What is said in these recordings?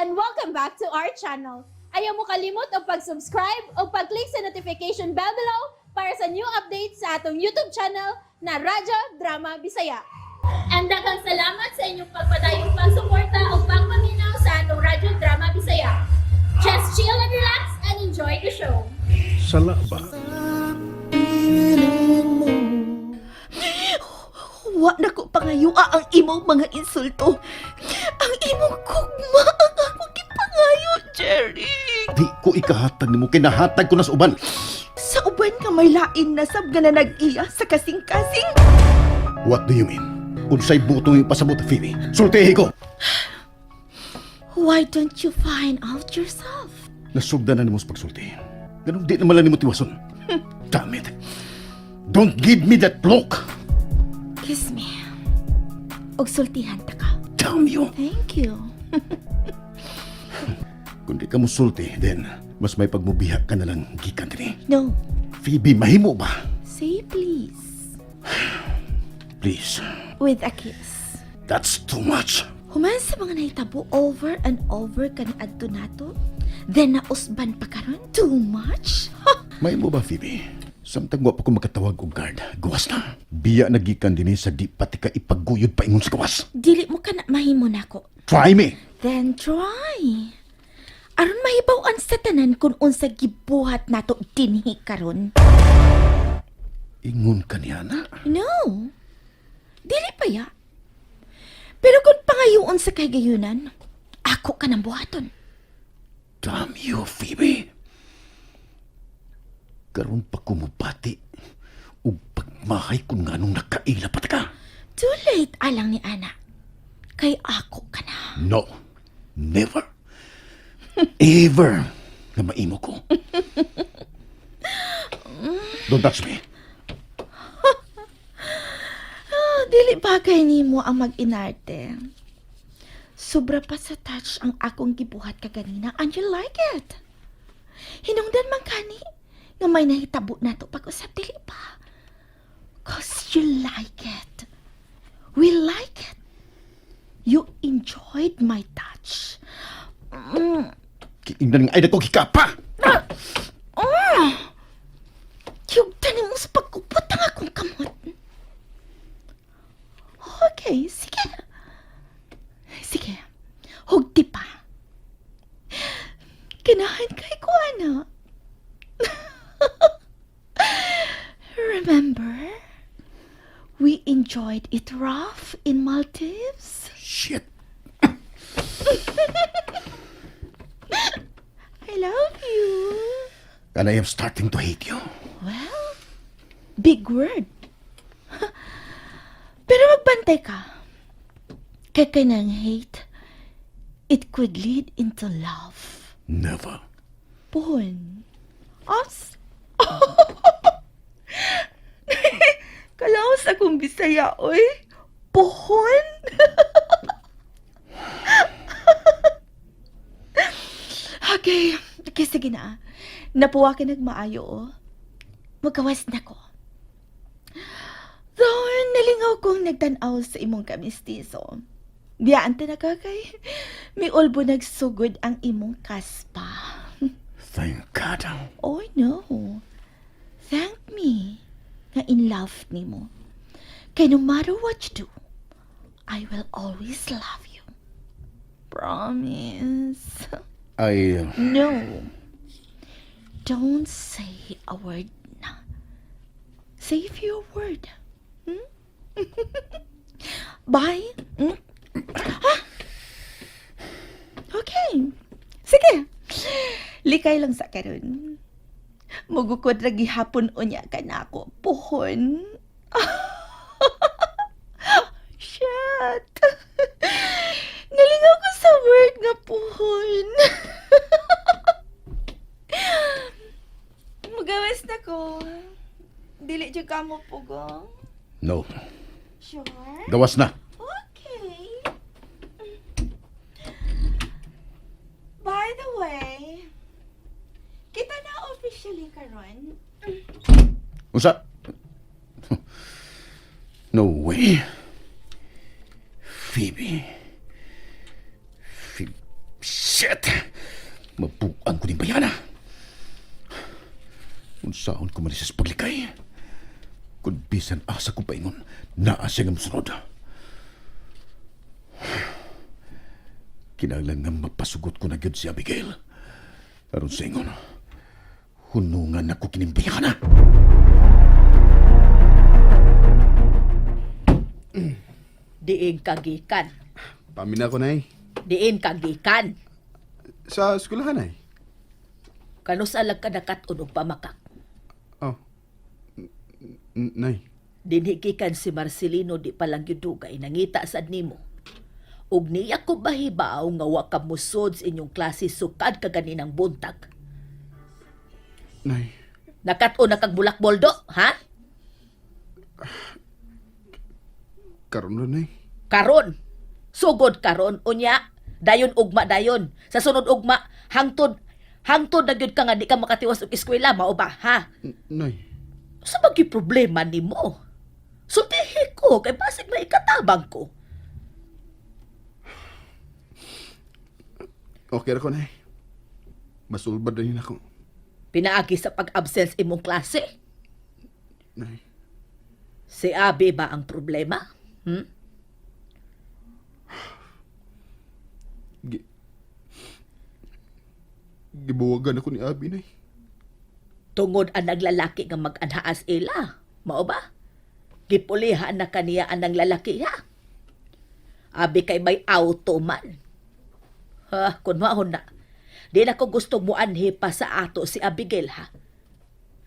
And welcome back to our channel. Ayaw mo kalimot og pag-subscribe o pag-click sa notification bell below para sa new updates sa atong YouTube channel na Radyo Drama Bisaya. And daghang salamat sa inyong pagpadayong pagsuporta o pagpaminaw sa atong Radyo Drama Bisaya. Just chill and relax and enjoy the show. Sala ba? Wa na ko pangayua ang imong mga insulto. Ang imong kugma ang akong gipangayo, Jerry. Di ko ikahatag nimo, kinahatag ko na sa uban. Sa uban nga may lain na sab nga na nag-iya sa kasing-kasing. What do you mean? Unsay butong ipasabot, Phoebe? Sultihi ko! Why don't you find out yourself? Nasugdan na nimo sa pagsulti. Ganun di naman lang nimo tiwason. Damn it! Don't give me that look! Kiss me. Og sultihan ta ka. Damn you! Thank you. Kung di ka mo sulti, then mas may pagmubiha ka na lang gikan dinhi. No. Phoebe, mahimo ba? Say please. Please, With a kiss. That's too much. Human sa mga nahitabo over and over kani adto nato, then nausban pa karon, too much? Mahimo ba, Phoebe? Samtang wa pa ko makatawag og guard, gawas na. Biya na gikan dinhi sa di pati ka ipaguyod paingon sa gawas. Dili mo ka na mahimo nako. Try me! Then try. Aron mahibaw-an sa tanan kung unsa gibuhat nato dinhi karon. Ingon ka niya na. No. Dili pa ya. Pero kung pangayoon sa kahigayunan, ako ka nang buhaton. Damn you, Phoebe. Karon pa ko mobati ug pagmahay kung nganong nakaila pa ta ka. Too late alang ni Ana. Kay ako ka na. No. Never. Ever nga maimo ko. Don't touch me. Ah, dili bagay nimo ang mag-inarte. Sobra pa sa touch ang akong gibuhat kaganina and you like it. Hinungdan man kani nga may nahitabo nato pag-usap, dili ba? 'Cause you like it. We like it. You enjoyed my touch. Kiingnan nga ay ko gikapa. Yugta nimo sa pagkupot ang akong kamot. Okay, sige. Sige. Hugti pa. Ganahan kay ko, ana. Remember? We enjoyed it rough in Maldives. Shit. I love you. And I am starting to hate you. Well, big word. Pero magbantay ka. Kay kanang hate, it could lead into love. Never. Pohon. Ops. Kalaos akong Bisaya, oy. Pohon? Okay. Okay, sige na. Napuwa ka nagmaayo, oh. Magawas na ko. Though, nalingaw kong nagtanaw sa imong kamistiso. Biyaan talaga kay may ulbo nagsugod ang imong kaspa. Thank God. Oh no. Thank me nga in love nimo. Kay no matter what you do, I will always love you. Promise. I No. Don't say a word na. Save your word. Bye. Ah! Okay. Sige. Likay lang sa karon. Mugukod ra gihapon unya ka nako, puhon. Shit. Nalingaw ko sa word nga puhon. Mugawas na ko. Dili jud ka mo pugong. No. Sure? Gawas na. Okay. By the way, kita na officially karon. Unsa? No way. Phoebe. Phoebe. Shit! Shit! Mabuang ko ni bayana. Unsaon ko man siya sa paglikay. Kung bisan asa ko paingon, naa siya nga musunod. Kinahanglan nga mapasugot ko na gyud si Abigail. Aron sa ingon, hunungan ako kining bayana. Diin kagikan. Pamina ko, Nay. Diin kagikan. Sa eskwelahan, Nay. Kanus alag ka nakat-on og pamakak. Oh. Nay. Dinhi gikan si Marcelino di pa lang gyud dugay nangita sad nimo. Ug niya ko bahibaw nga wa ka musod sa inyong klase sukad kaganinang buntag. Nay. Nakat-on na kag bulakboldo, ha? Karon ra, Nay. Karon. Sugod karon unya dayon ugma dayon. Sa sunod ugma hangtod hangtod na gyud ka nga di ka makatiwas og eskwela mao ba, ha? Nay. Sa bagi problema nimo? Sultihi ko kay basig maikatabang ko. Okay ra ko, Nay. Masulbad na yun ako. Pinaagi sa pag-absence imong klase. Nay. Si Abi ba ang problema? Hmm? Gibuwagan ako ni Abi, Nay. Tungod ang naglalaki nga mag-anhaas ila. Mao ba? Gipulihan na kaniya ang lalaki ha. Abi kay may auto man. Ha, kun maon na. Di na ko gusto muanhi pa sa ato si Abigail ha.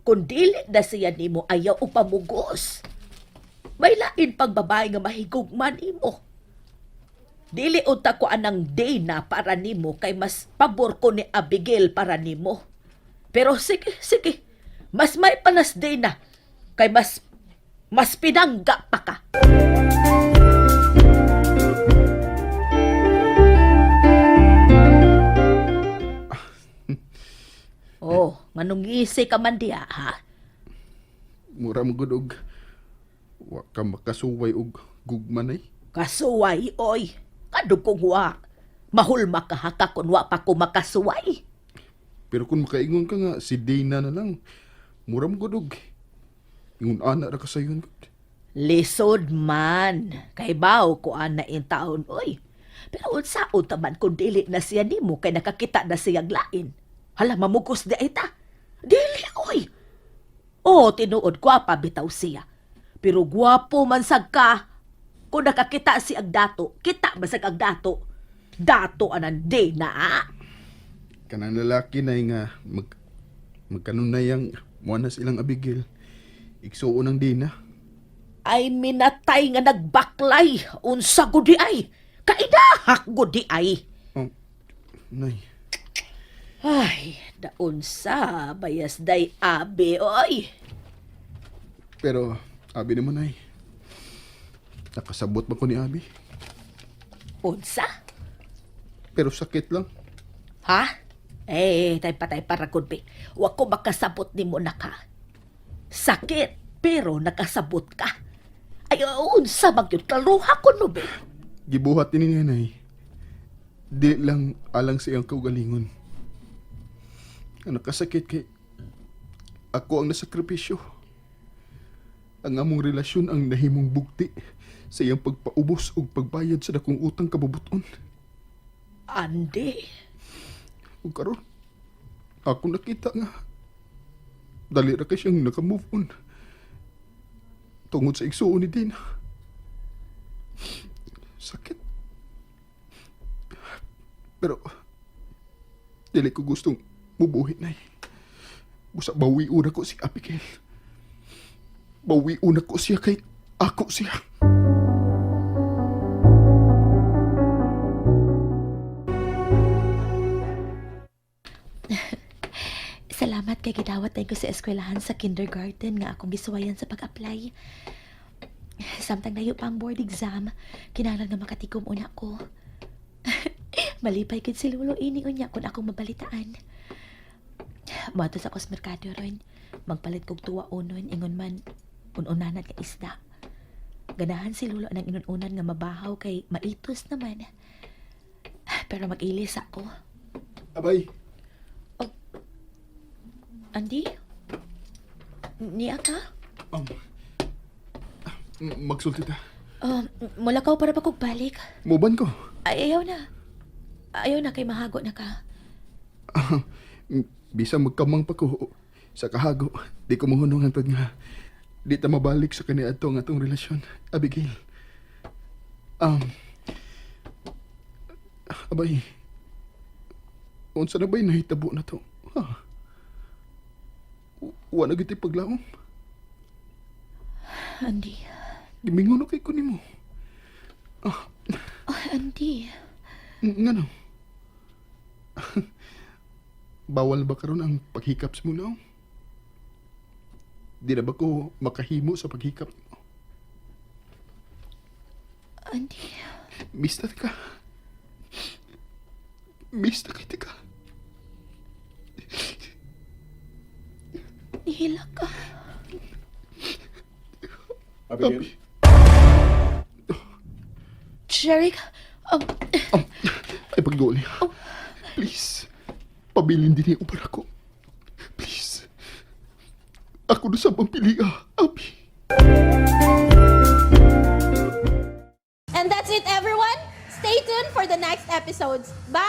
Kung dili na siya nimo ayaw upamugos. May lain pang babae nga mahigugman imo. Dili unta ko anang day na para nimo kay mas pabor ko ni Abigail para nimo. Pero sige, sige. Mas may panas day na kay mas mas pinangga pa ka. Oh, nganong ngisi ka man diha, ha? Mura mo gud og wa ka makasuway og gugma, Nay. Kasuway, oy. Kadug kong wa. Mahulma ka ha ka kun wa pa ko makasuway. Pero kung makaingon ka nga si Dana na lang, mura mo gud og ingon ana ra ka sayon gud. Lisod man. Kay bao ko ana in taon, oy. Pero unsaon ta man kung dili na siya nimo kay nakakita na siyang lain. Hala, mamugos di ay ta. Dili, oy. Oh, tinuod gwapa bitaw siya. Pero gwapo man sad ka. Kung nakakita si ag dato, kita man sad ag dato. Dato anan di na. Ah. Kanang lalaki na nga magkanunay ang muana silang Abigail. Igsuon ang Dina. Ay minatay nga nagbaklay. Unsa gudi ay. Kaidahak gudi ay. Oh, Nay. Ay, daon sa bayas day abe, oy. Pero abi naman, Nay. Nakasabot ba ko ni Abi? Unsa? Pero sakit lang. Ha? Eh, tay patay para be. Wa ko makasabot nimo na ka. Sakit, pero nakasabot ka. Ay, unsa man gyud klaruha ko no be. Gibuhat ni niya, Nay. Di lang alang sa iyang kaugalingon. Ang nakasakit kay ako ang nasakripisyo. Ang among relasyon ang nahimong bugti sa iyang pagpaubos ug pagbayad sa dakong utang kabubuton. Ande, Ug karon, ako nakita nga dali ra kay siyang naka-move on. Tungod sa igsuon ni Dina. Sakit. Pero dili ko gustong mubuhi na. Busa bawiun ako si Abigail. Bawiun ako siya kay ako siya. Salamat kay gidawat tayo ko sa eskwelahan sa kindergarten nga akong gisuwayan sa pag-apply. Samtang layo pa ang board exam, kinahanglan nga makatikom una ko. Malipay gid si Lolo ini unya kung akong mabalitaan. Moadto sa kos merkado ron, magpalit kog tuwa unon ingon man ununanan nga isda. Ganahan si Lolo ng inununan nga mabahaw kay maitos naman. Pero mag-ilis ako. Abay. Andy? Niya ka? Magsulti ta. Mulakaw para pa kog balik. Muban ko. Ay, ayaw na. Ayaw na kay mahago na ka. Bisa magkamang pa ko sa kahago. Di ko mohunong hantod nga. Di ta mabalik sa kaniadto ang atong relasyon. Abigail. Abay. Unsa na ba'y nahitabo na to? Ha? Wa na gyud paglaom. Andy. Gimingon na kay ko nimo. Oh, Andy. Ngano? Bawal ba karon ang paghikap sa muna? Di na ba ko makahimo sa paghikap nimo? Andy. Mista ka. Mista kita ka. Nihila ka. Abigail? Jeric, Ay, pagduol niya. Please. Pabilin din niya para ko. Please. Ako na sa pili, ah. Abi. And that's it, everyone. Stay tuned for the next episodes. Bye!